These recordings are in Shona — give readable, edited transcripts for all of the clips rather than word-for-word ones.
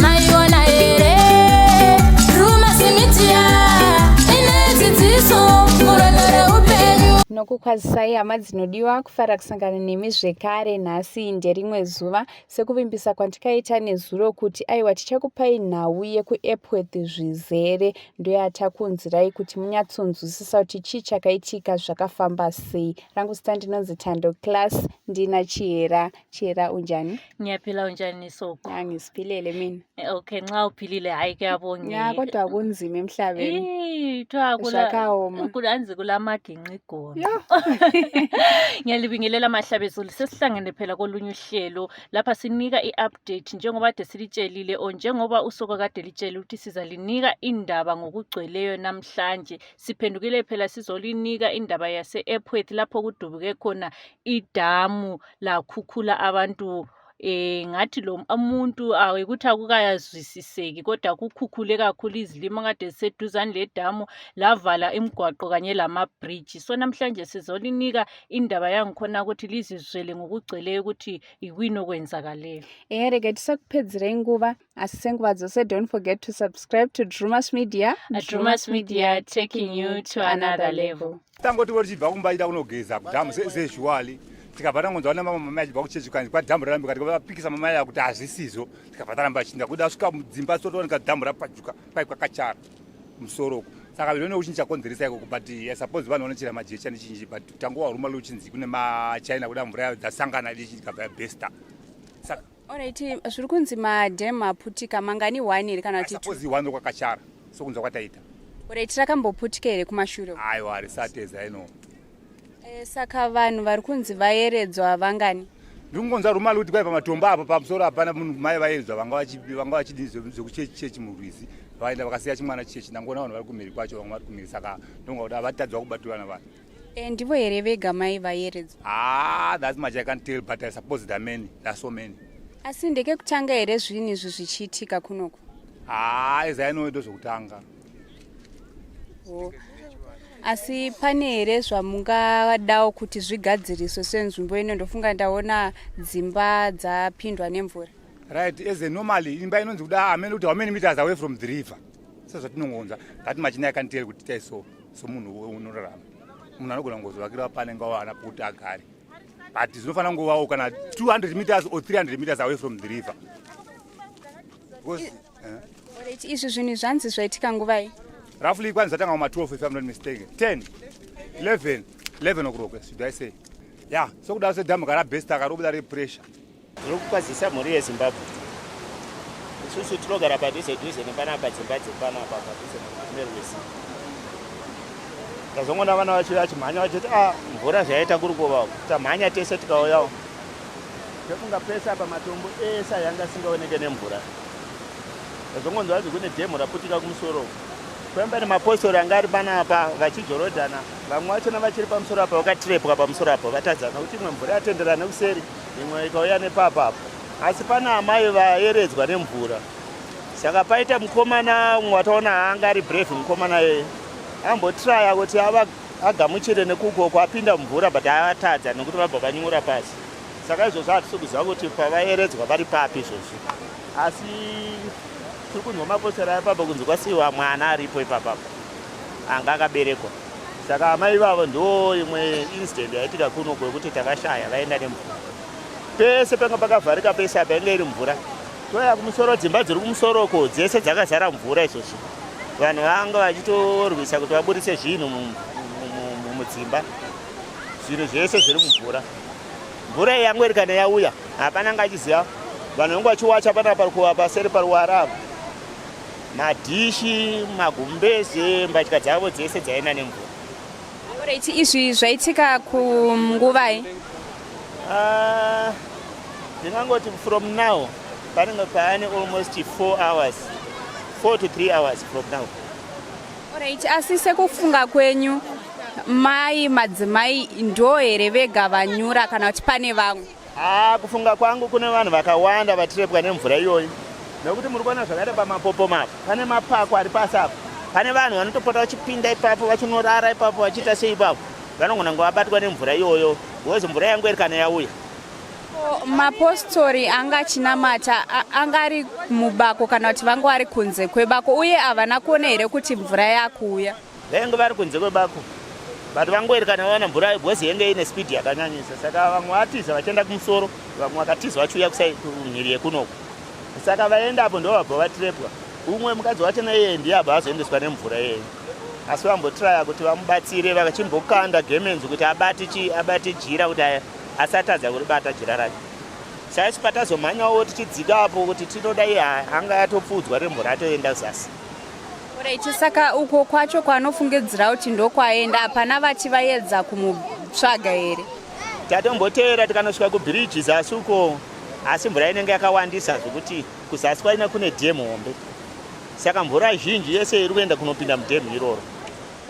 Maiona here Drewmas Media ine dzidziso murwendo reupenyu. Nokukwazisai hama dzinodiwa kufara kusangana nemi zvekare nhasi nderimwe zuva Sekuvimbisa kwandikaita nezuro kuti aiwa tichakupai nhau yekuEpworth zvizere ndoyatakuunzirai kuti munyatsonzwisisa kuti chii chakaitika zvakafamba sei. Rangu zita ndinonzi Thando Class ndina Chihera. Chihera unjani? Ngiyaphila unjani Soko? Ya ngisiphilele mina. Okay nxa uphilile hayi kuyabongeka. Ya kodwa kunzima emhlabeni. Ii, kuthiwa kula Zvakaoma. kulanzi kulamaginqigonqo. Yo. Ngiyalibingelela mahlabezulu sesihlangene phela kolunye uhlelo lapha sinika i-update njengoba kade silitshelile or njengoba usoko kade litshele ukuthi sizalinika indaba ngokugcweleyo namhlanje. Siphendukile phela sizolinika indaba yase-Epworth lapho kudubuke khona idamu lakhukhula abantu eh ngathi lo umuntu ayikuthi akukazwisiseki kodwa kukhukhule kakhulu izilimo kade ziseduzane ledamu lavala imigwaqo kanye lama-bridge so namhlanje sizolinika indaba yangikhona ukuthi lizizwele ngokugcweleyo ukuthi yikwini okwenzakaleyo. Ehe rega tisakupedzerei nguva asi senguva dzose don't forget to subscribe to Drewmas Media. Drewmas Media taking you to another level. Tangoti tichibva kumba ida kunogeza kudhamu sezhuwali tikabva tangonzwa namama achibva kuchechi kanzi kwadhamu rarambika tikavapikisa mama aya kuti hazvisizvo tikabva taramba chinda kuda svika mudzimba sotooneka dhamu rapajuka kwai kwakachara musoro uku saka zvino nekuti chakonzeresa ikoko but I suppose vanhu vanochera majecha nechinji but tangova ruma luchinzi kune machina kuda mvura dzasangana ikabva yabesta saka Alright, zviri kunzi madam aputika mangani one here kana kuti two? Suppose one kwakachara sokunzwa kwataita. Alright, rakamboputika here kumashure? Aiwa harisati as I know. Eh, saka vanhu vari kunzi vayeredzwa vangani? Ndikungonzwa rumali kuti kwaiva matombo apo pamusoro hapana munhu mai vayedzwa vanga vanga vachidii zvekuchechi chechi murwizi vaenda vakasiya chimwana chechi ndangoona vanhu vari kumhiri kwacho vamwe vari kumhiri saka ndonga kuti avatadzwa kubatirana vanhu. Eh, ndivo here vega mai vayeredzwa? Ah, that's much I can't tell but I suppose there are many. There are so many. Asi ndekekutanga here zvinhu izvi zvichiitika kunoku? Ah, as I know ndozvekutanga. Oh. Asi pane here zvamungadawo kuti zvigadziriswe senzvimbo ino ndofunga ndaona dzimba dzapindwa nemvura. Right, as a normally imba inonzi kuda amene kuti how many meters away from the river. Sezvatinongonzwa that much I can't tell kuti tai so somunhu unorarama. Munhu anogona kungozovakira panenge awana pokuti agare. But zvinofanira kungovawo kana 200 meters or 300 meters away from the river. Because Alright, izvi zvinhu zvanzi zvaitika nguvai? Roughly kwanzi zvatanga kuma 12 if I'm not mistaken. 10, 11, 11 o'clock should I say. Yeah, so kuda sedhamu karabhesta karobuda repressure. Tiri kukwazisa mhuri yeZimbabwe. Isusu tinogara padhuze dhuze nepanapa dzimba dzepanapa padhuze nerwizi. Tazongoona vana vacho vachimhanya vachiti ah mvura zvayaita kuri kuva uku. Tamhanya tese tikauyawo. Tofunga pese apa matombo ese ayanga asingaoneke nemvura. Tazongonzwa hanzi kune dhemu raputika kumusoro uku. Kwaiva nemapostori anga ari panapa vachijorodhana vamwe vachona vachiri pamusoro apa vakatirepwa pamusoro apa vatadza nokuti imwe mvura yatendera nekuseri imwe ikauya nepapa apa asi pana amai vayeredzwa nemvura saka paita mukomana umwe wataona anga ari brave mukomana yeye ambotraya kuti agamuchire nekukoko apinda mumvura but avatadza nekuti vabva vanyura pasi saka izvozvo hatisi kuziva kuti pavayeredzwa vari papi izvozvi asi tiri kunzwa maposera apapo kunzi kwasiiwa mwana aripo ipapapo anga akaberekwa saka amai ivavo ndo imwe incident yaitika kuno kwekuti takashaya vaenda nemvura pese panga pakavharika pese apa inge iri mvura toya kumusoro dzimba dziri kumusoro uko dzese dzakazara mvura izvozvi vanhu vanga vachitorwisa kuti vaburitse zvinhu mudzimba zvinhu zvese zviri mumvura mvura iyi yangu iri kana yauya hapana anga achiziva vanhu vange vachiwacha pana parukuva paseri paruwara apa madhishi magumbeze mbatya dzavo dzese dzaenda nemvura. Alright, izvi zvaitika kunguvai? Ah, ndingangoti from now panenge paane almost 4 hours 4 to 3 hours from now. Alright, asi sekufunga kwenyu mai madzimai ndo here vega vanyura kana kuti pane vamwe? Haa, kufunga kwangu kune vanhu vakawanda vatirepwa nemvura iyoyi, nekuti muri kuona zvakaita pamapopoma apa, pane mapako ari pasi apa, pane vanhu vanotopota vachipinda ipapo, vachinorara ipapo, vachiita sei ipapo, vanogona kunge vabatwa nemvura iyoyo because mvura yangu iri kana yauya. Mapostori anga achinamata anga ari mubako kana kuti vanga vari kunze kwebako, uye havana kuona here kuti mvura yakuuya? Vainge vari kunze kwebako, but vangoeri kana vaona mvura because yenge ine speed yakanyanyisa, saka vamwe vatiza vachienda kumusoro, vamwe vakatiza vachiuya kumhiri yekunoku, saka vaendapo ndo vabva vatirepwa. Umwe mukadzi wacho naiye ndiye abva azoendeswa nemvura iyeye, asi vambotraya kuti vamubatsire, vakachimbokanda gemenzi kuti abate chi abate jira kuti asatadza kuribata jira racho. Saisu patazomhanyawo tichidzika apo kuti tinodai, anga yatopfuudzwa nemvura, atoenda zasi. Alright, saka uko kwacho kwanofungidzira kuti ndokwaenda, hapana vati vaedza kumutsvaga here? Tatomboteera tikanosvika kubhiriji zasi uko, asi mvura inenge yakawandisa zvekuti kuzasi kwaina kune dhemu hombe, saka mvura zhinji yese iri kuenda kunopinda mudhemu iroro.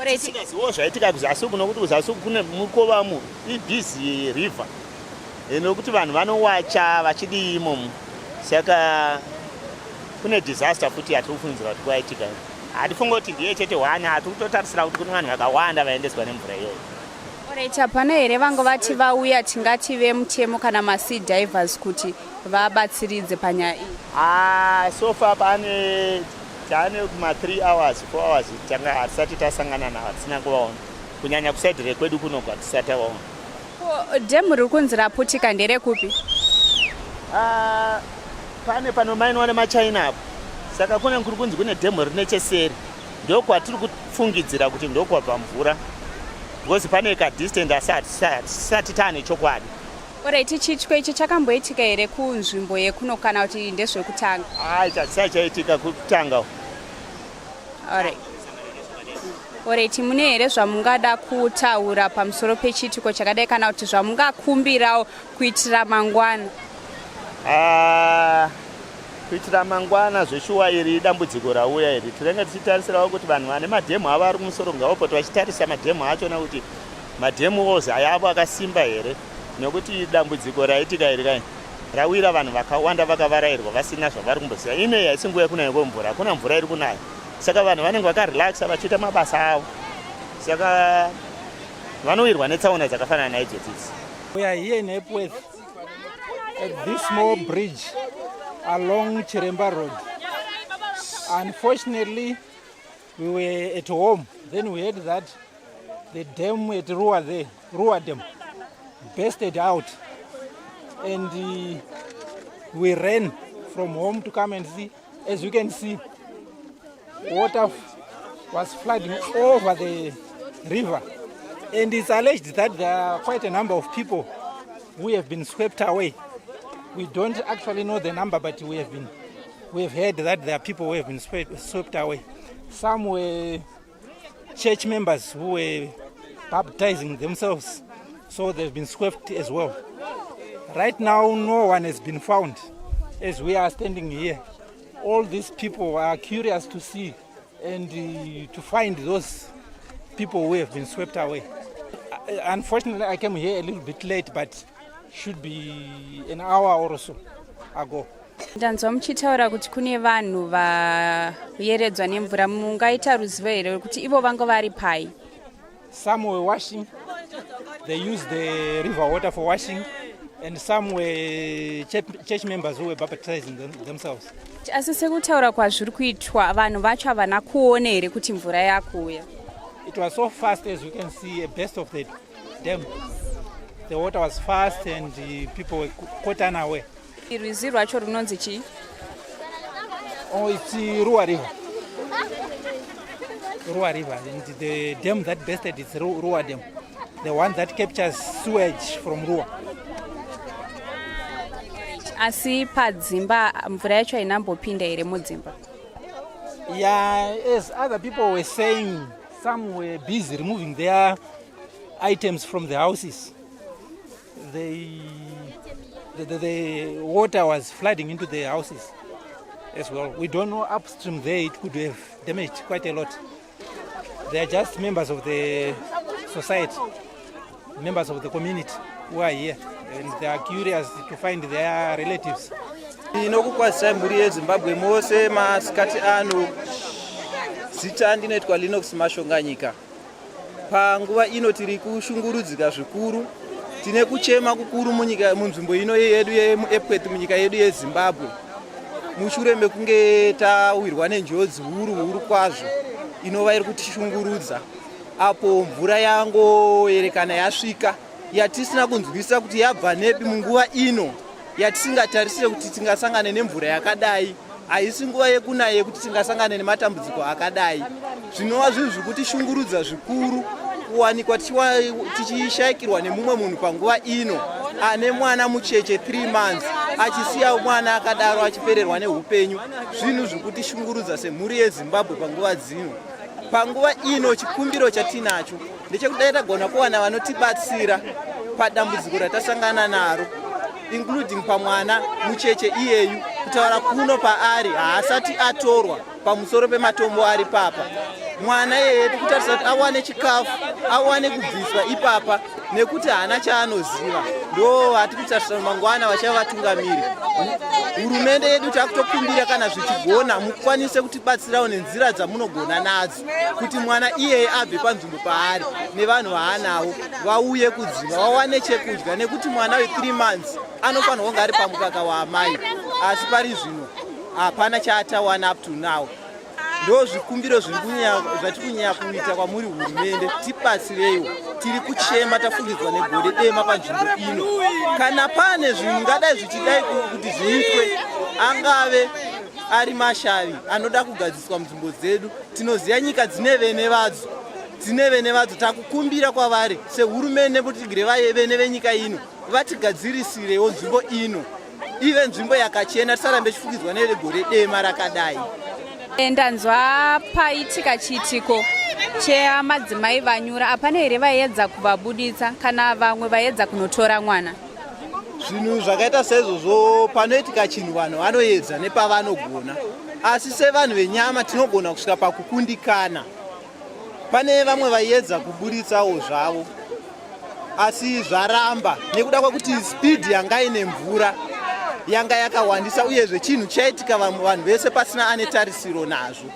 Tisingaziviwo zvaitika kuzasi uku, nokuti kuzasi uku kune mukovamu, ibusy river nokuti vanhu vanowacha vachidii imomo, saka kune disaster futi yatiri kufungidzira kuti kwaitika. Hatifunge kuti ndiye chete hwani, hatiri kutotarisira kuti kune vanhu vakawanda vaendeswa nemvura iyoyo. Alright, hapana here vanga vati vauya, tingati vemutemo kana masea divers, kuti vabatsiridze panyaya iyi? Ah, so far pane taane kuma 3 hours, 4 hours tanga hatisati tasangana navo, hatisina kuvaona, kunyanya kuside rekwedu kunoku hatisati tavaona. Ko dhemu riri kunzi raputika nderekupi? Ah, pane panomainwa nemaChina apo, saka kune kuri kunzi kune dhemu rine cheseri, ndokwatiri kufungidzira kuti ndokwabva mvura because pane kadistance, asi hatisati taane chokwadi. Alright, chiitiko ichi chakamboitika here kunzvimbo yekuno kana kuti ndezvekutanga? Ai, chatisati chaitika kutanga. Alright, mune here zvamungada kutaura pamusoro pechiitiko chakadai kana kuti zvamungakumbirawo kuitira mangwana? Ah, kuitira mangwana, zveshuwa iri dambudziko rauya iri, tinenge tichitarisirawo kuti vanhu vane madhemu avo ari kumusoro ngavapota vachitarisa madhemu achona kuti madhemu ozi ayavo akasimba here, nekuti dambudziko raitika iri kai rawira vanhu vakawanda vakavarairwa vasina zvavari kumboziva. Inei haisi nguva yekunaya kwemvura, hakuna mvura iri kunaya, saka vanhu vanenge vakarelaxa vachiita mabasa avo, saka vanowirwa netsaona dzakafanana naidzodzi idzi. We are here in Epworth at this small bridge along Chiremba Road. Unfortunately, we were at home. Then we heard that the dam at Ruwa there, Ruwa Dam, bursted out. And we ran from home to come and see. As you can see, water was flooding over the river. And it's alleged that there are quite a number of people who have been swept away. We don't actually know the number, but we have heard that there are people who have been swept away. Some were church members who were baptizing themselves, so they've been swept as well. Right now, no one has been found as we are standing here. All these people are curious to see and to find those people who have been swept away. Unfortunately, I came here a little bit late, but should be an hour or so ago. Ndanzwa muchitaura kuti kune vanhu vayeredzwa nemvura, mungaita ruzivo here kuti ivo vanga vari pai? Some were washing, they used the river water for washing, and some were church members who were baptizing themselves. Asi sekutaura kwazviri kuitwa, vanhu vacho havana kuona here kuti mvura yakuuya? It was so fast, as you can see, a burst of the dam. The water was fast and the people were caught unaware. Rwizi rwacho runonzi chii? Oh, it's Ruwa River. Ruwa River. And the dam that bursted is Ruwa Dam, the one that captures sewage from Ruwa. Asi padzimba mvura yacho hainambopinda here mudzimba? Yeah, as other people were saying, some were busy removing their items from the houses. The water was flooding into the houses as well. We don't know upstream there, it could have damaged quite a lot. They are just members of the society, members of the community who are here. And they are curious to find their relatives. Ndinokukwazisai mhuri yeZimbabwe mose masikati ano. Zita ndinoitwa Linox Mashonganyika. Panguva ino tiri kushungurudzika zvikuru. Tine kuchema kukuru munyika munzvimbo ino yedu yemuEpworth munyika yedu yeZimbabwe. Mushure mekunge tawirwa nenjodzi huru huru kwazvo inova iri kutishungurudza apo mvura yangoerekana yasvika yatisina kunzwisisa kuti yabva nepi munguva ino yatisingatarisire kuti tingasangane nemvura yakadai. Haisi nguva yekunaya yekuti tingasangane nematambudziko akadai, zvinova zvinhu zviri kutishungurudza zvikuru kuwanikwa tichishayikirwa nemumwe munhu panguva ino ane mwana mucheche 3 months achisiya mwana akadaro achipererwa neupenyu. Zvinhu zviri kutishungurudza semhuri yeZimbabwe panguva dzino. Panguva ino chikumbiro chatinacho ndechekuti dai tagona kuwana vanotibatsira padambudziko ratasangana naro, including pamwana mucheche iyeyu. Kutaura kuno paari haasati atorwa pamusoro pematombo ari papa. Mwana iyeye tikutarisa kuti awane chikafu, awane kubviswa ipapa nekuti haana chaanoziva. Ndo vatiri kutarisa mangwana vachava vatungamiri. Hurumende yedu takutokumbira kana zvichigona mukwanise kutibatsirawo nenzira dzamunogona nadzo kuti mwana iyeye abve panzvimbo paari nevanhu vaanavo vauye kudziva vawane chekudya, nekuti mwana we3 months anofanirwa kunge ari pamukaka waamai, asi pari zvino hapana chaatawana up to now. Ndo zvikumbiro zvatiri kunyanya kuita kwamuri hurumende, tibatsireiwo. Tiri kuchema tafungidzwa negore dema panzvimbo ino. Kana pane zvingadai zvichidai kuti zviitwe, angave ari mashavi anoda kugadziswa munzvimbo dzedu, tinoziva nyika dzine vene vadzo, dzine vene vadzo. Takukumbira kwavari sehurumende mutigire vene venyika ino vatigadzirisirewo nzvimbo ino ive nzvimbo yakachena, tisarambe tichifukidzwa negore dema rakadai. Ndanzwa paitika chiitiko chemadzimai vanyura, hapana here vaiedza kuvabuditsa kana vamwe vaiedza kunotora mwana? Zvinhu zvakaita saizvozvo, panoitika chinhu vanhu vanoedza nepavanogona, asi sevanhu venyama tinogona kusvika pakukundikana. Pane vamwe vaiedza kuburitsawo zvavo, asi zvaramba nekuda kwekuti speed yanga ine mvura yanga yakawandisa, uyezve chinhu chaitika vanhu vese pasina ane tarisiro nazvo.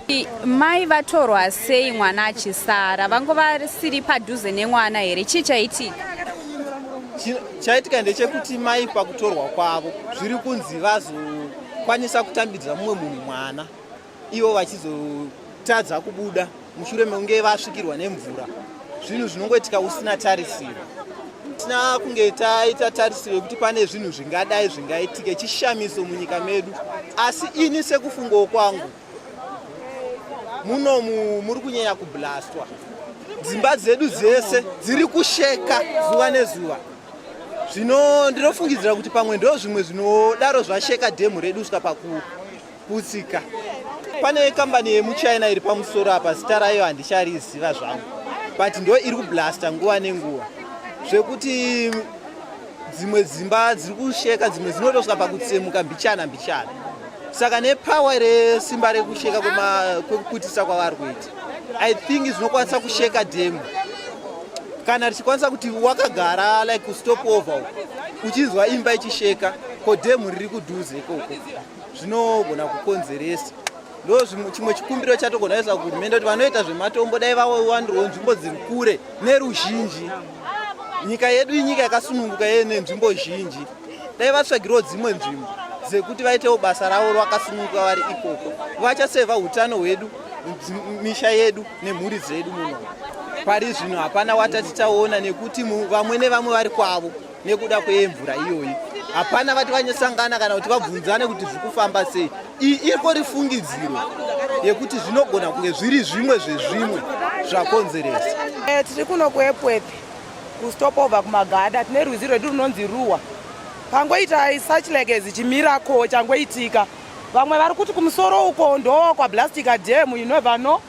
Mai vatorwa sei mwana achisara? Vangova vasiri padhuze nemwana here? Chii chaitika? Chaitika ndechekuti mai pakutorwa kwavo zviri kunzi vazokwanisa kutambidza mumwe munhu mwana, ivo vachizotadza kubuda mushure mekunge vasvikirwa nemvura. Zvinhu zvinongoitika usina tarisiro. Tisina kunge taita tarisiro yekuti pane zvinhu zvingadai zvingaitike chishamiso munyika medu, asi ini sekufungawo kwangu munomu muri kunyanya kublastwa. Dzimba dzedu dzese dziri kusheka zuva nezuva. Zvino ndinofungidzira kuti pamwe ndo zvimwe zvinodaro zvasheka dhemu redu kusvika pakuputsika. Pane kambani yemuChina iri pamusoro apa, zita rayo handichariziva zvangu, but ndo iri kublasta nguva nenguva, zvekuti dzimwe dzimba dziri kusheka, dzimwe dzinotosvika pakutsemuka mbichana mbichana. Saka nepower resimba rekusheka kwekuputisa kwavari kuita, I think zvinokwanisa kusheka dhemu. Kana richikwanisa kuti wakagara like kustop over uku uchinzwa imba ichisheka, ko dhemu riri kudhuze ikoko zvinogona kukonzeresa. Ndo chimwe chikumbiro chatogona kuisa kuhurumende kuti vanoita zvematombo dai vawandirwo nzvimbo dziri kure neruzhinji. Nyika yedu inyika yakasununguka nenzvimbo zhinji, dai vatsvagirawo dzimwe nzvimbo dzekuti vaitewo basa ravo vakasununguka vari ikoko. Vachasevha utano hwedu, misha yedu nemhuri dzedu muno. Pari zvino hapana watati taona nekuti vamwe nevamwe vari kwavo nekuda kwemvura iyoyi. Hapana vati vanyasangana kana kuti vabvunzane kuti zviri kufamba sei. Iyi irikori fungidziro yekuti zvinogona kunge zviri zvimwe zvezvimwe zvakonzeresa. Tiri kuno kuEpworth kustopover kuMagada, tine rwizi rwedu runonzi Ruwa. Pangoita such like as chimiracle changoitika. Vamwe vari kuti kumusoro uko ndo kwablastika dam, you never know.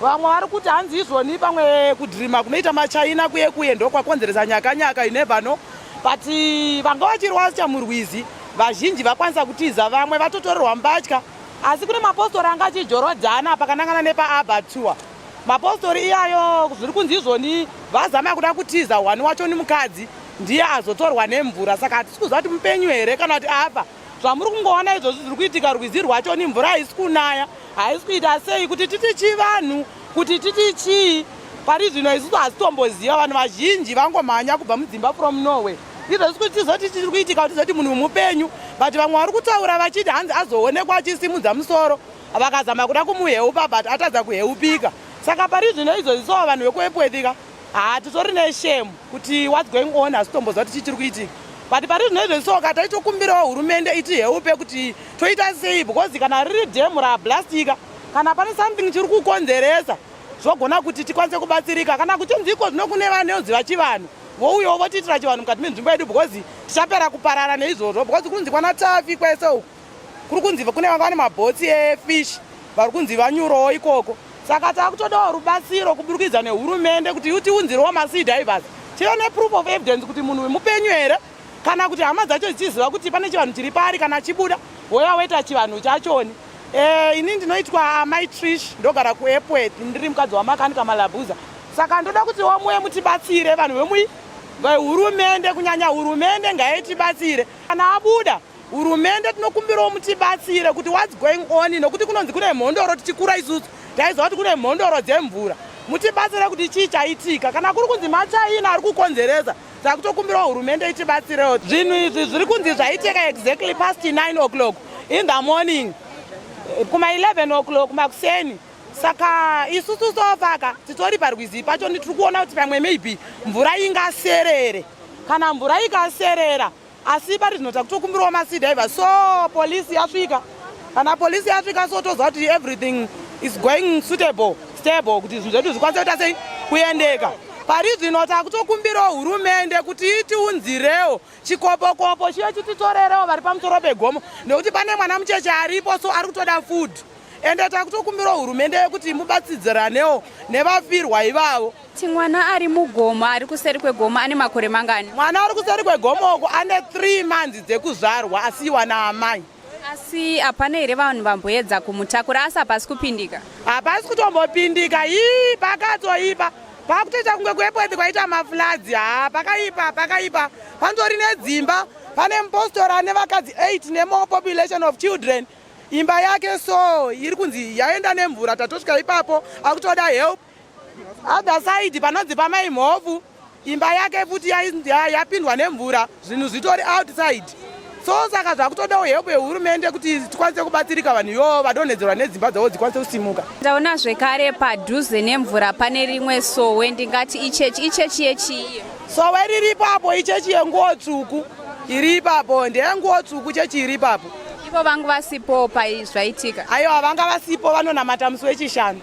Vamwe vari kuti hanzi izvoni pamwe kudhirima kunoita maChina kuye kuye ndo kwakonzeresa nyakanyaka, you never know. But vanga vachirwasha murwizi vazhinji vakwanisa kutiza, vamwe vatotorerwa mbatya. Asi kune mapostori anga achijorodzana pakanangana nepaAbattoir. Mapostori iyayo zviri kunzi izvoni vazama kuda kutiza, one wacho ni mukadzi. Ndiye azotorwa nemvura saka hatisi kuziva kuti mupenyu here kana kuti afa. Zvamuri kungoona izvozvi zviri kuitika rwizi rwacho ni mvura haisi kunaya, haisi kuita sei kuti titi chivanhu, kuti titi chii. Pari zvino isusu hasitomboziva, vanhu vazhinji vangomhanya kubva mudzimba from nowhere. Izvozvi kuti tizoti chiri kuitika kuti tizoti munhu mupenyu, but vamwe vari kutaura vachiti hanzi azoonekwa achisimudza musoro, vakazama kuda kumuheupa but atadza kuheupika. Saka pari zvino izvozvi so vanhu vekuEpworth ka haa titori neshame kuti what's going on, hasitomboziva kuti chii chiri kuitika. But pari zvino izvozvi so ka taitokumbirawo hurumende itiheupe kuti toita sei, because kana riri dhemu rablastika kana pane something chiri kukonzeresa zvogona kuti tikwanise kubatsirika. Kana kuchinzi iko zvino kune vanoziva chivanhu vouyawo votiitira chivanhu mukati menzvimbo yedu, because tichapera kuparara neizvozvo. Because kunzi kwana Tafi kwese uku kuri kunzi kune vanga vane mabhotsi efish vari kunzi vanyurowo ikoko. Saka takutodawo rubatsiro kuburikidza nehurumende kuti tiunzirewo masea divers tive neproof of evidence kuti munhu mupenyu here, kana kuti hama dzacho dzichiziva kuti pane chivanhu chiri paari, kana chibuda voya voita chivanhu chachoni. Ini ndinoitwa Amai Trish, ndogara kuEpworth, ndiri mukadzi waMakanika Malabuza. Saka ndoda kuti womuye mutibatsire vanhu vemui vehurumende, kunyanya hurumende ngaitibatsire. Kana abuda hurumende tinokumbirawo mutibatsire kuti what's going on, nokuti kunonzi kune mhondoro. Tichikura isusu taiziva kuti kune mhondoro dzemvura. Mutibatsire kuti chii chaitika. Kana kuri kunzi machaina ari kukonzeresa, takutokumbirawo hurumende itibatsirewo. Zvinhu izvi zviri kunzi zvaitika exactly past 9 o'clock in the morning, kuma 11 o'clock makuseni. Saka isusu sofaka titori parwizi pacho, tiri kuona kuti pamwe maybe mvura ingaserere. Kana mvura ikaserera, asi pari zvino takutokumbirawo masea diver. So polisi yasvika, kana polisi yasvika so toziva kuti everything is going suitable, stable, kuti zvinhu zvedu zvikwanise kuita sei, kuendeka. Pari zvino takutokumbirawo hurumende kuti itiunzirewo chikopokopo chiye chititorerewo vari pamusoro pegomo, nekuti pane mwana mucheche aripo so ari kutoda food. Ende takutokumbirawo hurumende yekuti mubatsidziranewo nevafirwa ivavo. Ti mwana ari mugomo, ari kuseri kwegomo, ane makore mangani? Mwana ari kuseri kwegomo uko ane 3 months dzekuzvarwa, asiyiwa naamai. Asi hapana here vanhu vamboedza kumutakura? Asi hapasi kupindika? Hapasi kutombopindika. Ii, pakatoipa, pakutoita kunge kuEpworth kwaita mafloods. Haa, pakaipa, pakaipa. Panotori nedzimba, pane mupostori ane vakadzi 8 nemore population of children. Imba yake so iri kunzi yaenda nemvura, tatosvika ipapo akutoda help. Other side panonzi pamai Mhofu, imba yake futi yapindwa nemvura, zvinhu zvitori outside. So saka zvakutodawo help yehurumende kuti tikwanise kubatsirika, vanhu ivovo vadonhedzerwa nedzimba dzavo dzikwanise kusimuka. Ndaona zvekare padhuze nemvura pane rimwe sowe, ndingati ichechi. Ichechi yechii? Sowe riri ipapo ichechi yenguo tsvuku iri ipapo, ndeyenguo tsvuku chechi iri ipapo. Ivo vangu vasipo paizvaitika? Aiwa, vanga vasipo, vanonamata musi weChishanu.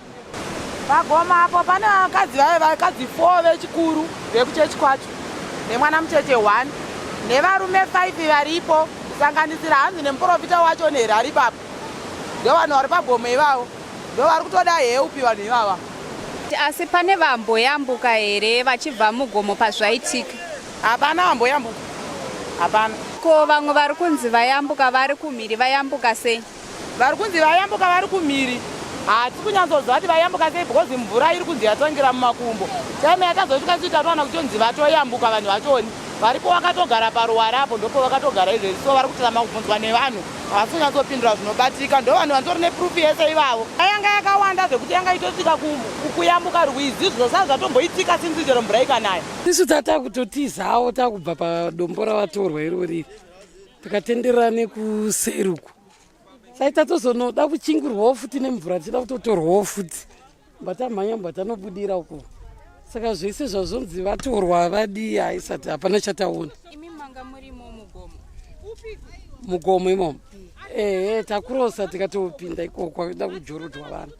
Pagoma apo pane vakadzi vaye, vakadzi 4 vechikuru vekuchechi kwacho, nemwana mucheche 1, nevarume 5 varipo, kusanganisira hanzi nemuprofita wacho nhere ari ipapo. Ndo vanhu vari pagomo ivavo, ndo vari kutoda help vanhu ivava. Asi pane vamboyambuka here vachibva mugomo pazvaitika? Hapana vamboyambuka, hapana. Ko vamwe vari kunzi vayambuka vari kumhiri vayambuka sei? Vari kunzi vayambuka vari kumhiri hatisi kunyatsoziva kuti vayambuka sei, because mvura iri kunzi yatangira mumakumbo. Time yatazosvika sii tatowana kutonzi vatoyambuka vanhu vachoni varipo, vakatogara paruware apo, ndopo vakatogara izvezvi. So vari kutozama kubvunzwa nevanhu, havasi kunyatsopindura zvinobatika. Ndo vanhu vanotori neproof yese ivavo. Yanga yakawanda zvekuti yanga itosvika kuyambuka rwizi, zvinosava zvatomboitika sinzi chero mvura ikanaya. Isu tatakutotizawo takubva padombo ravatorwa irori, tikatenderera nekuseri uku. Sai tatozonoda kuchingurwawo futi nemvura, tichida kutotorwawo futi, mbatamhanya mbatanobudira uko. Saka zvese zvazvonzi vatorwa vadii, haisati, hapana chataona. Imi manga murimo mugomo? Mugomo imomo, ehe, takurosa tikatopinda ikoko kwaida kujorodhwa vanhu.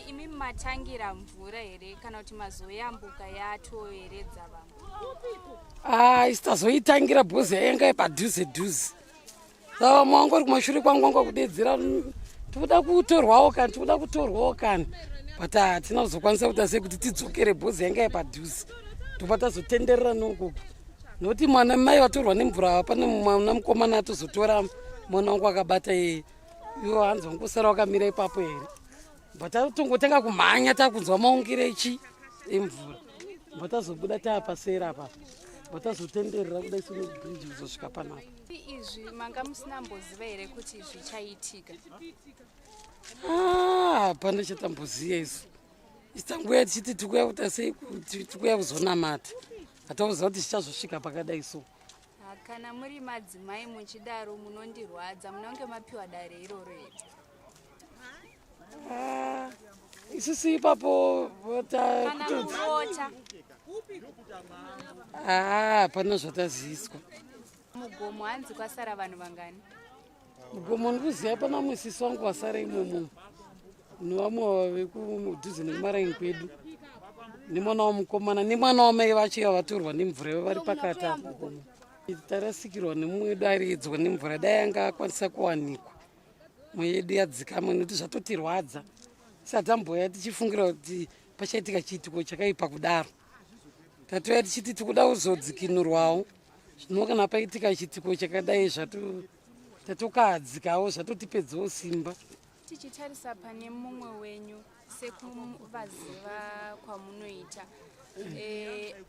Imi matangira mvura here kana kuti mazoyambuka yatoeredza vamwe? Ah, isi tazoitangira bhozi yanga yepadhuze dhuze. Saka vamwe vangu vari kumashure kwangu vanga kudedzera, tikuda kutorwawo kani, tikuda kutorwawo kani, but hatina kuzokwanisa kuita sei kuti tidzokere, bhozi yanga yepadhuze. Tobva tazotenderera nokoko, nokuti mwana mai vatorwa nemvura, pane mwana mukomana atozotora mwana wangu akabata iyeye. Iwo hanzi wangosara wakamira ipapo here? Bva tatongotanga kumhanya, takunzwa maungiro echi emvura, bva tazobuda taapasera apa. Vatazotenderera kudai so nebridge kuzosvika panapa. Izvi manga musina mboziva here kuti zvichaitika? Ah, hapana chatamboziva isu. Itanguya tichiti tikuya kuita sei kuti tikuya kuzonamata. Hatakuziva kuti zvichazosvika pakadai so. Kana muri madzimai muchidaro munondirwadza, munonge mapiwa dare iroro here? Ah, isusu ipapo Kana kurota. Ah, hapana zvataziviswa. Mugomo hanzi kwasara vanhu vangani? Mugomo ndikuziva pana musisi wangu wasara imomo nevamwe vekudhuze nekumaraini kwedu nemwana wamukomana nemwana wamai vacho iva vatorwa nemvura ivo vari pakati apo mugomo. Tarasikirwa nemumwe wedu ariedzwa nemvura dai anga akwanisa kuwanikwa mweya yedu yadzikama nekuti zvatotirwadza tisati tambouya tichifungira kuti pachaitika chiitiko chakaipa kudaro. Tatouya tichiti tikuda kuzodzikinurwawo zvino kana paitika chiitiko chakadai tatokahadzikawo zvatotipedzawo simba. Tichitarisa pane mumwe wenyu sekuvaziva kwamunoita,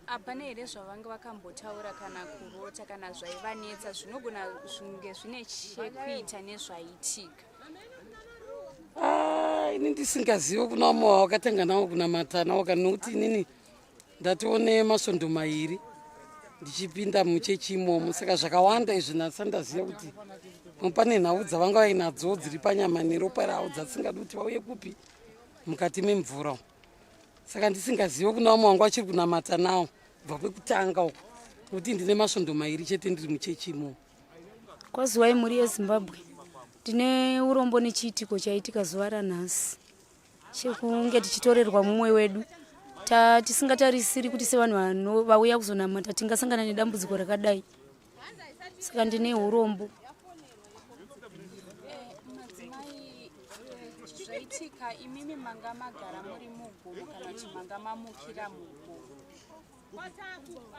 hapana here zvavanga vakambotaura kana kurota kana zvaivanetsa zvinogona zvinge zvine chekuita nezvaitika? Ah, ini ndisingazive kuna vamwe vavakatanga navo kunamata navo kana nokuti inini ndatione masvondo mairi ndichipinda muchechi imomo, saka zvakawanda izvi ndasati ndaziva kuti pane nhau dzavanga vainadzo dziri panyama neropa ravo dzasingadi kuti vauye kupi mukati memvura. Saka ndisingazive kuna vamwe vangu vachiri kunamata nawo kubva kwekutanga uko, nokuti ndine masvondo mairi chete ndiri muchechi imomo. Kwaziwai mhuri yeZimbabwe, ndine urombo nechiitiko chaitika zuva ranhasi chekunge tichitorerwa mumwe wedu tisingatarisiri kuti sevanhu vauya kuzonamata tingasangana nedambudziko rakadai. Saka ndine urombo. Madzimai, zvaitika imimi manga magara muri mugomo kana kuti manga mamukira mugomo?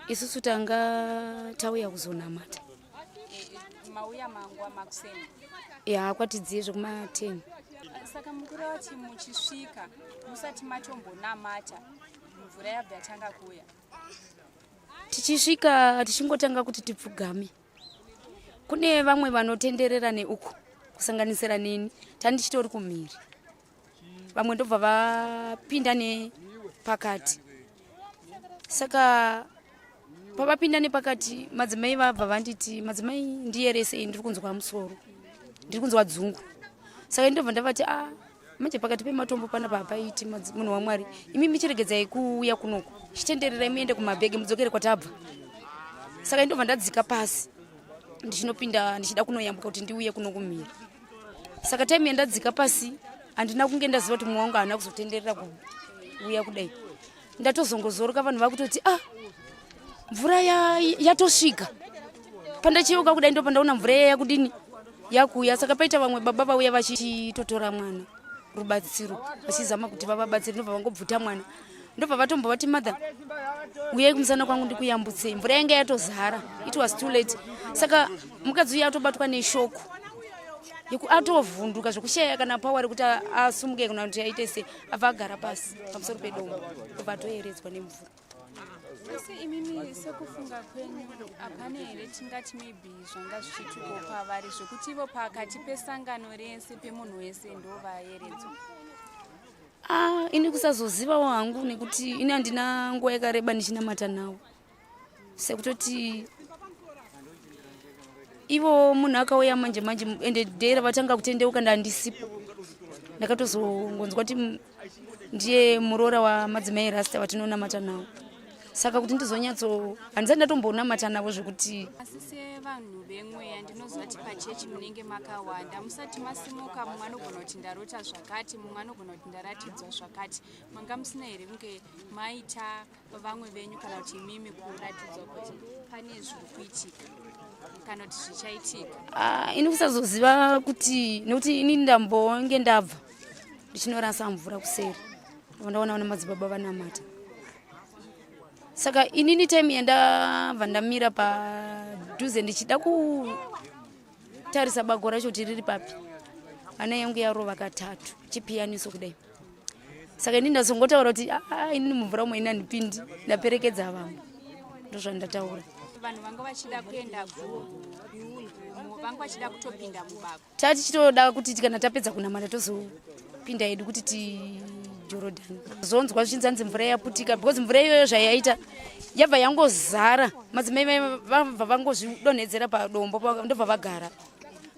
Isusu tanga tauya kuzonamata. Mauya mangwa makuseni? Ya, kwatidziye zvekuma 10. Saka mukuru wati muchisvika musati matombonamata mvura yabva yatanga kuuya? Tichisvika tichingotanga kuti tipfugame, kune vamwe vanotenderera neuku kusanganisira neni tandichitori kumhiri, vamwe ndobva vapinda nepakati. Saka pavapinda nepakati madzimai vabva vanditi, madzimai ndiyeresei, ndiri kunzwa musoro, ndiri kunzwa dzungu. Saka ndobva ndavati, a manje pakati pematombo panapa hapaiti, munhu waMwari, imi michiregedzai kuuya kunoku, chitendererai muende kumabhegi mudzokere kwatabva. Saka ndobva ndadzika pasi ndichinopinda ndichida kunoyambuka kuti ndiuye kuno kumhiri. Saka time yandadzika pasi handina kunge ndaziva kuti mumwe wangu haana kuzotenderera kuuya kudai. Ndatozongozoroka vanhu vakutoti, ah, mvura yatosvika. Pandacheuka kudai ndo pandaona mvura iya yakudini yakuuya. Saka paita vamwe baba vauya vachitotora mwana rubatsiro vachizama kuti vavabatsire, ndobva vangobvuta mwana, ndobva vatombovati, mother, uyai kumusana kwangu ndikuyambutsei, mvura yanga yatozara. It was too late. Saka mukadzi uyu atobatwa neshock atovhunduka zvekushaya kana power rekuti asumuke kana kuti aite sei, abva agara pasi pamusoro pedombo, obva atoyeredzwa nemvura. Asi imimi sekufunga kwenyu hapana here tingati maybe zvanga zvichituko pavari zvekuti ivo pakati pesangano rese pemunhu wese ndo vayeredzwa? Ah, ini kusazozivawo hangu nekuti ini handina nguva yakareba ndichinamata nawo, sekutoti ivo munhu akauya manje manje ende day ravatanga kutendeuka ndandisipo. Ndakatozongonzwa kuti ndiye muroora wamadzimai rasta vatinonamata nawo, saka kuti ndizonyatso handisati ndatombonamata navo zvekuti. Asi sevanhu vemweya ndinoziva kuti pachechi munenge makawanda, musati masimuka mumwe anogona kuti ndarota zvakati, mumwe anogona kuti ndaratidzwa zvakati. Manga musina here kunge maita vamwe venyu kana kuti imimi kuratidzwa kuti pane zviri kuitika kana kuti zvichaitika? Ah, ini kusazoziva kuti nekuti ini ndambonge ndabva ndichinorasa mvura kuseri, ndaona vana madzibaba vanamata. Saka inini time yandabva ndamira padhuze ndichida kutarisa bago racho kuti riri papi, hana yangu yarova katatu chipiyaniso kudai. Saka ini ndazongotaura kuti, ah, inini mumvura umwe ini handipindi, ndaperekedza vamwe. Ndozvandataura. Vanhu vanga vachida kuenda vanga vachida kutopinda mubako. Tatichitoda kuti kana tapedza kunamata tozopinda hedu kuti tijorodhani. Zonzwa zvichinzi hanzi mvura yaputika because mvura iyoyo zvayaita yabva yangozara madzimai vabva vangozvidonhedzera padombo ndobva vagara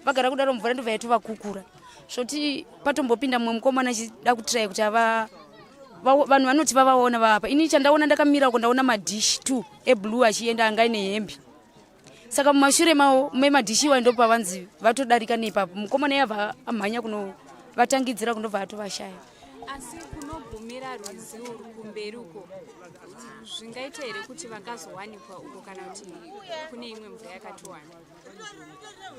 vagara kudaro mvura ndobva yatovakukura zvoti patombopinda mumwe mukomana achida kutiraya kuti ava vanhu vanoti vavaona vapa ini chandaona ndakamira uko ndaona madhishi two eblue achienda anga aine hembe saka mumashure mawo memadhishi iwayo ndopavanzi vatodarika neipapo mukomana yabva amhanya kunovatangidzira kundobva atovashaya asi kunogumira rwizi urwu kumberi uko zvingaita here kuti vangazowanikwa uko kana kuti kune imwe mvura yakatowanda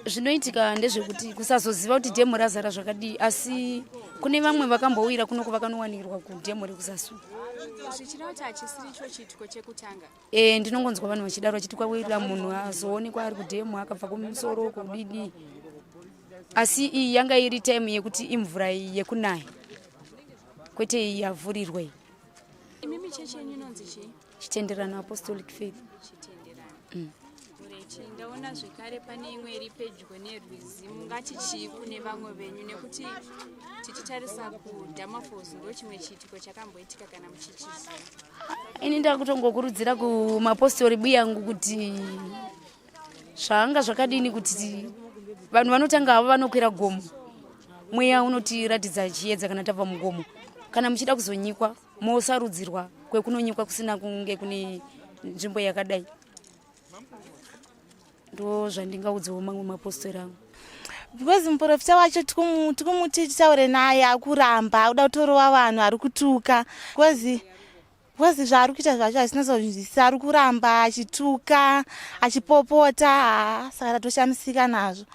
Zvinoitika ndezvekuti kusazoziva kuti dhemu razara zvakadii asi kune vamwe vakambowira kunoko vakanowanirwa kudhemu rekuzasu. Zvichireva kuti hachisiri icho chiitiko chekutanga? E, ndinongonzwa vanhu vachidaro vachiti kwawira munhu azoonekwa ari kudhemu akabva kumusoro kudidi asi iyi yanga iri time yekuti imvura iyi yekunaya kwete iyi yavhurirwa iyi. Imimi chechi yenyu inonzi chii? Chitenderano Apostolic Faith. Chitenderano. Rechi ndaona zvekare pane imwe iri pedyo nerwizi mungati chii kune vamwe venyu nekuti tichitarisa kuDamafalls ndo chimwe chiitiko chakamboitika kana muchichiziva. Ini ndakutongokurudzira kumapostori biyangu kuti zvanga zvakadini kuti vanhu vanotanga havo vanokwira gomo mweya unotiratidza chiedza kana tabva mugomo kana muchida kuzonyikwa mosarudzirwa kwekunonyikwa kusina kunge kune nzvimbo yakadai ndo zvandingaudzawo mamwe mapostori angu because muprofita wacho tikumuti titaure naye akuramba akuda kutorova vanhu ari kutuka because because zvaari kuita zvacho hazvinazozvinzwisisa ari kuramba achituka achipopota haa saka tatoshamisika nazvo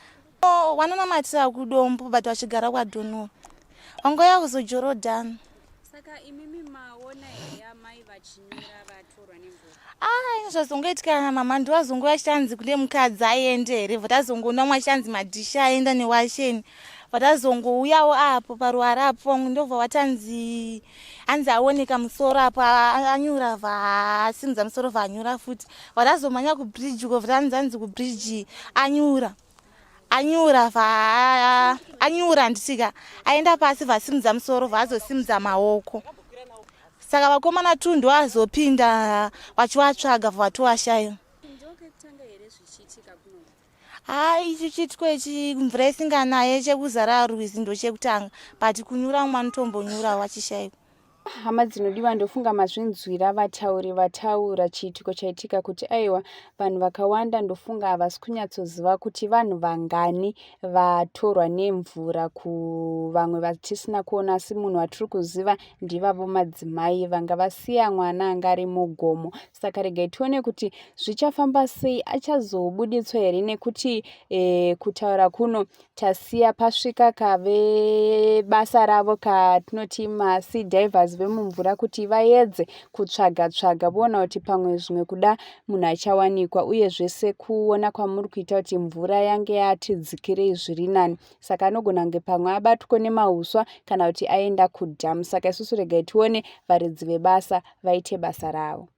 oh, wanonamatira kudombo but vachigara kwadhonora wangouya kuzojorodhani Saka imimi maona here amai vachinyura vatorwa nemvura? Ah, ini zvazongoitika na mama ndiwazongouya achanzi kune mukadzi aende here vatazongoona umwe achanzi madhishi aenda newasheni vatazongouyawo apo paruware apo vamwe ndobva vatanzi anzi aoneka musoro apo anyura vasimudza musoro vanyura futi vatazomhanya kubridge uko vatanzi anzi kubridge anyura anyura va anyura handitika aenda pasi vasimudza musoro vazosimudza maoko saka vakomana tu ndoazopinda vachivatsvaga vatoashaya haa ichi chiitiko ichi mvura isinganaye chekuzara rwizi ndochekutanga but kunyura umwe anotombonyura wachishaikwa Hama dzinodiwa ndofunga mazvinzwira vatauri vataura chiitiko chaitika kuti aiwa vanhu vakawanda ndofunga havasi kunyatsoziva kuti vanhu vangani vatorwa nemvura kuvamwe vatisina kuona asi munhu watiri kuziva ndivavo madzimai vanga vasiya mwana anga ari mugomo saka regai tione kuti zvichafamba sei achazobuditswa here nekuti e, kutaura kuno tasiya pasvika kave basa ravo katinoti masea divers vemumvura kuti vaedze kutsvaga tsvaga voona kuti pamwe zvimwe kuda munhu achawanikwa uyezve sekuona kwamuri kuita kuti mvura yange yatidzikirei zviri nani saka anogona kunge pamwe abatwa nemahuswa kana kuti aenda kudhamu saka isusu regai tione varidzi vebasa vaite basa ravo.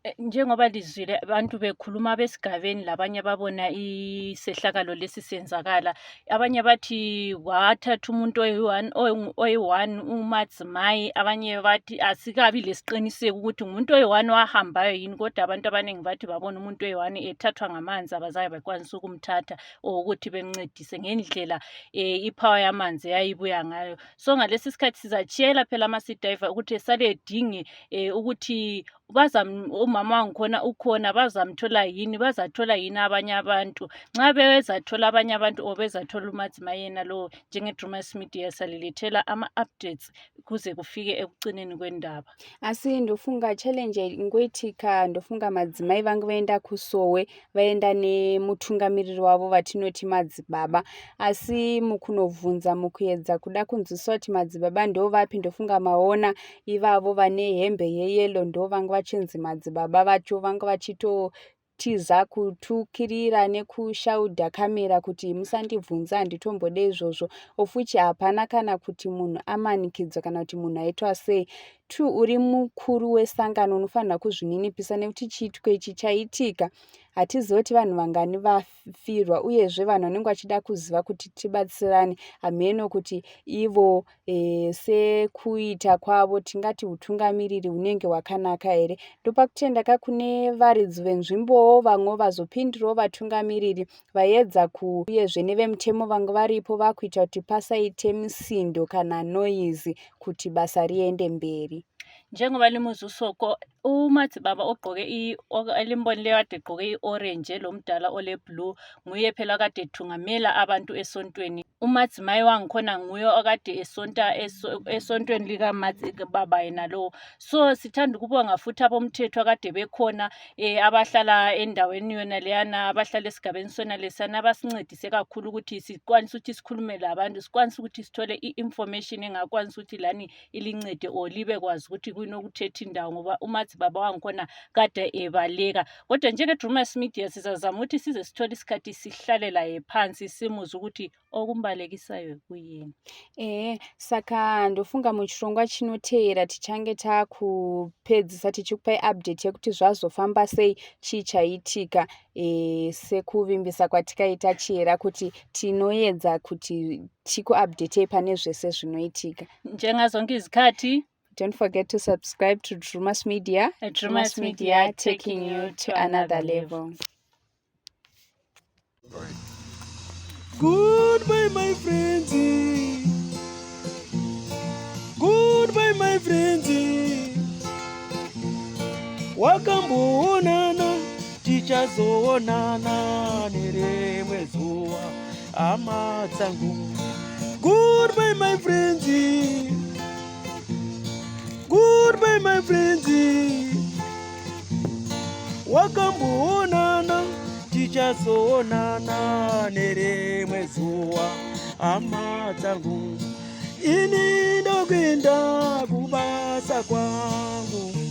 Eh, njengoba lizwile abantu bekhuluma besigabeni labanye babona isehlakalo lesi senzakala abanye bathi wathatha umuntu oyi-one umadzimai abanye bathi asikabi lesiqiniseko ukuthi ngumuntu oyi-one wahambayo yini kodwa abantu abaningi bathi babona umuntu oyi-one ethathwa ngamanzi abazange bekwanisa ukumthatha or ukuthi bemncedise ngendlela um iphawa yamanzi eyayibuya ngayo so ngalesi sikhathi sizatshiyela phela ama-sea ukuthi esale edinge um ukuthi bazam umama wangikhona ukhona bazamthola yini bazathola yini abanye abantu nxa bezathola abanye abantu or bezathola umadzima yena lowo njenge-drumas media salilethela ama-updates kuze kufike ekucineni kwendaba asi ndofunga challenge ingoitika ndofunga madzimai vange vaenda kusowe vaenda nemutungamiriri wavo vatinoti madzibaba asi mukunobvunza mukuedza kuda kunzwisisa kuti madzibaba ndovapi ndofunga maona ivavo vane hembe yeyellow ndovanga vachinzi madzibaba vacho vanga vachito tiza kutukirira nekushaudha kamera kuti musandibvunza handitombode izvozvo of which hapana kana kuti munhu amanikidzwa kana kuti munhu aitwa sei. Two uri mukuru wesangano unofanira kuzvininipisa nekuti chiitiko ichi chaitika hatizive kuti vanhu vangani vafirwa uyezve vanhu vanenge vachida kuziva kuti tibatsirane hameno kuti ivo e, sekuita kwavo tingati utungamiriri hunenge hwakanaka here ndopa kutenda ka kune varidzi venzvimbowo vamwe vazopindirawo vatungamiriri Vayedza ku uyezve nevemutemo vanga varipo vakuita kuti pasaite misindo kana noise kuti basa riende mberi. Njengoba limuzwa uSoko, uMadzibaba ogqoke elimbonileyo kade egqoke i-orange lomdala ole-blue nguye phela kade ethungamela abantu esontweni. Umadzimai wangikhona nguye okade esonta esontweni likamadzibaba yena lowo. So sithanda ukubonga futhi abomthetho akade bekhona eh, abahlala endaweni yona leyana abahlala esigabeni sona lesana abasincedise kakhulu ukuthi sikwanise ukuthi sikhulume labantu sikwanise ukuthi sithole i-information engakwanisa ukuthi lani ilincede or libe kwazi ukuthi kuyini okuthetha indawo ngoba umadzibaba wangikhona kade ebaleka kodwa njenge-drumas media sizazama ukuthi size sithole isikhathi sihlale laye phansi simuzwe ukuthi okumbalekisayo kuyini Ehe, saka ndofunga muchirongwa chinoteera tichange takupedzisa tichikupai update yekuti zvazofamba sei chii chaitika e, sekuvimbisa kwatikaita chihera kuti tinoedza kuti tikuupdatei pane zvese zvinoitika. Njengazonke izikhathi Don't forget to subscribe to Drumas Media. Drumas Media taking you to another level. Goodbye, my friends. Goodbye, my friends. Wakamboonana, tichazoonana nerimwe zuva, hama dzangu. Goodbye, my friends. Goodbye, my friends. Wakamboonana, tichazoonana nerimwe zuva, hama dzangu. Ini ndokuenda kubasa kwangu.